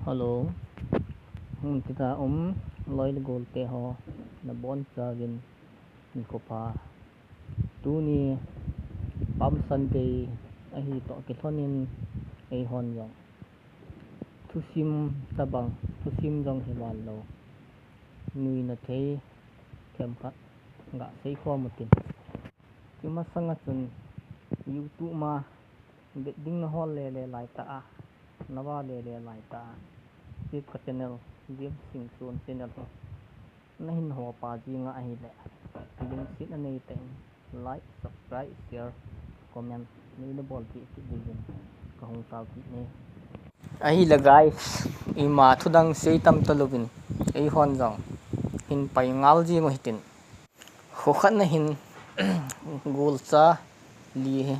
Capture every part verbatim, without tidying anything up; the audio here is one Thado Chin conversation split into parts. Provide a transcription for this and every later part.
Hello. Hung tita um loi le gol te ho, nabon chauvin nikho pha. Tuni Palm Sunday ahi toh kilhonin eihon jong thusim tabang, thusim jong hi val lou, nuina thei themkhat ga seikhom utin. Chumasanga chun YouTube ma bet ding nahol lele laitah a, nava lele laitah a, hiche ka channel, James Singson channel hi nahin hopa jinga ahile, lungsetna neitah in like, subscribe, share, comment nei nabolpeh kit diuvin kahung taokit e. Ahile guys, ima thudang sei tam talouvin, eihon jong hin pai ngal jing u hitin. Kho khat na hin golcha li hi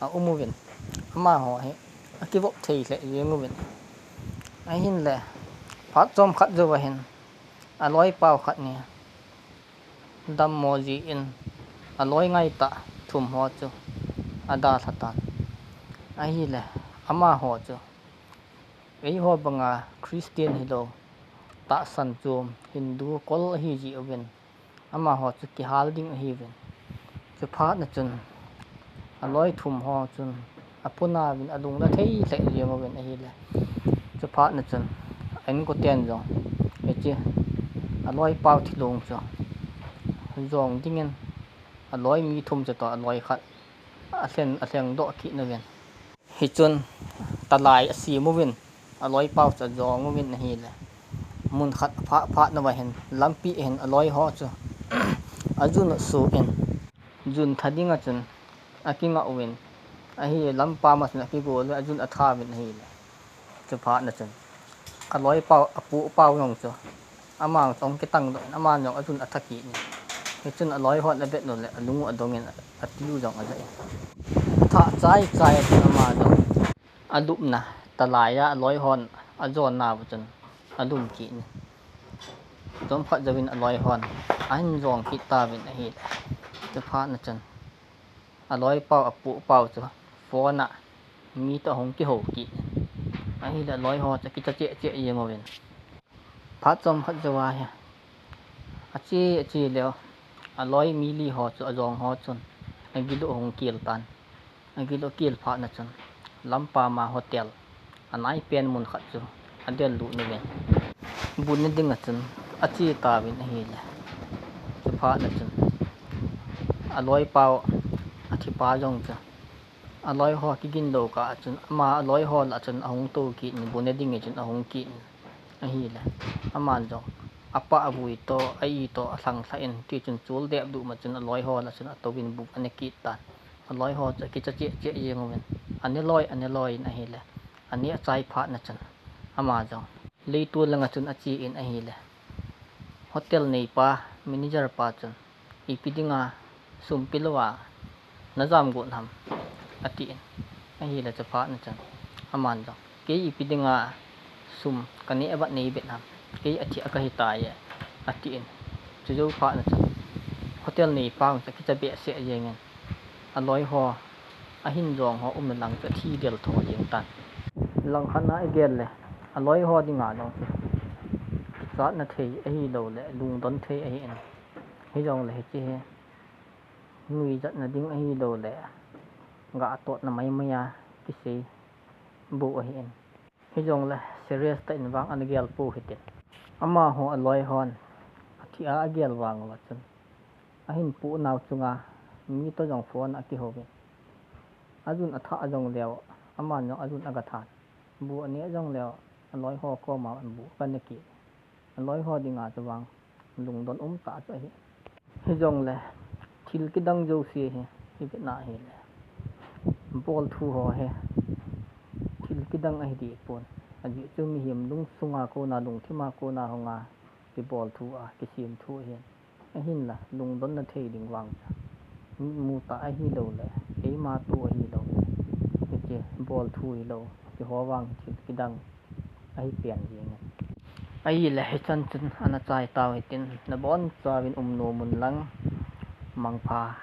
aum uvin, amaho hi akivop thei lheh jeng uvin. Ahinle phat chomkhat jouva hin aloipau khat ni dammo jeh in aloi ngaitah thum ho chu adalha tan. Ahile amaho chu eiho banga Christian hilou, tahsan chom Hindu kol ahi jeh uvin, amaho chu kihal ding ahiuvin. Chuphatna chun aloi thum ho chun apunauvin alungla thei lheh jeng uvin ahile, chuphatna chun a-inkoten jong hiche aloipau thilong chu jong dingin aloi mi thum chutoh aloi khat alhen, alhengdoh kit nauvin. Hichun talai asem uvin, aloipau chu ajong uvin ahile, mun khat aphah phat nauva hin lampi ahin aloiho chu ajun u suh in, jun tha dinga chun akingah uvin, ahi lampam a chun akigol uvin, ajun atha uvin ahile, chuphatna chun aloipau, apu pau jong chu ama jong chu ahung kitangdoh in, aman jong ajun atha kit in. Hichun aloihon abet uleh alung u adongin, atiu jong ajah in, athah chai chai a chun ama jong alupna talai a aloihon ajonnauva chun alum kit in. Chomkhat jouvin aloihon ahin jong kit tauvin ahile, chuphatna chun aloipau, apu pau chu phone a mi toh ahung kihou kit in. Ahile aloiho chu akicha cheh cheh jeng uvin. Phat chomkhat jouva hi ache, ache leu, aloi mi li ho chu ajong ho chun agil u ahung kel tan. Agil u akel phatna chun lampam a hotel anaipen mun khat chu adel lut uvin, bu ne dinga chun ache tauvin ahile, chuphatna chun aloipau athipa jong chu aloiho kigin lou kah a chun ama aloiho lah a chun ahung tou kit in, bu ne dingin chun ahung kit in ahile, aman jong apah avui toh, a-i toh alhang lhah in, tichun chol dep duh ma chun aloiho lah a chun atouvin bu ane kit tan. Aloiho chu akicha cheh cheh jeng uvin, ane loi, ane loi in ahile, ane achai phatna chun ama jong leitol langa chun ache in ahile, hotel neipa, manager pa chun, ipi dinga sum pelouva najam got ham, atin. Ahile chuphatna chun aman jong, kei ipi dinga sum kaneh a bat neibet ham, kei athi a kahitai e, atin. Chujou phatna chun hotel neipa chu akicha behseh jengin, aloiho ahin jong ho umna lang chu athi del tho jeng tan. Langkhat na igel le, aloiho dinga jong chu kichatna thei ahilouleh lungdon thei ahin, hijongle hiche hi nuijatna ding ahilouleh ga totna maimai a kisei bou ahin, hijongle serious tah in vang ana gel pou hitin. Amaho aloihon athi a agel vang uva chun, ahin pohnau chunga mi toh jong phone a akihouvin, ajun athah jongleu, aman jong ajun agathan, bu aneh jongleu, aloiho koma bu agane kit. Aloiho dinga chu vang lungdon umtah chu ahi. Hijongle thil kidang jouse hi ivetna ahile, bolthu ho hi thil kidang ahi dehpon, ajeh chu mihem lungsunga kona, lungthima kona hunga kibolthu a kisemthu ahin, ahinla lungdonna thei ding vang chu mitmu tah ahilouleh eima toh ahilouleh hiche bolthu hilou, hicheho vang hi thil kidang ahi pen jengin. Ahile hichan chun ana chai tau hitin, nabonchauvin umnom un lang, mangpha.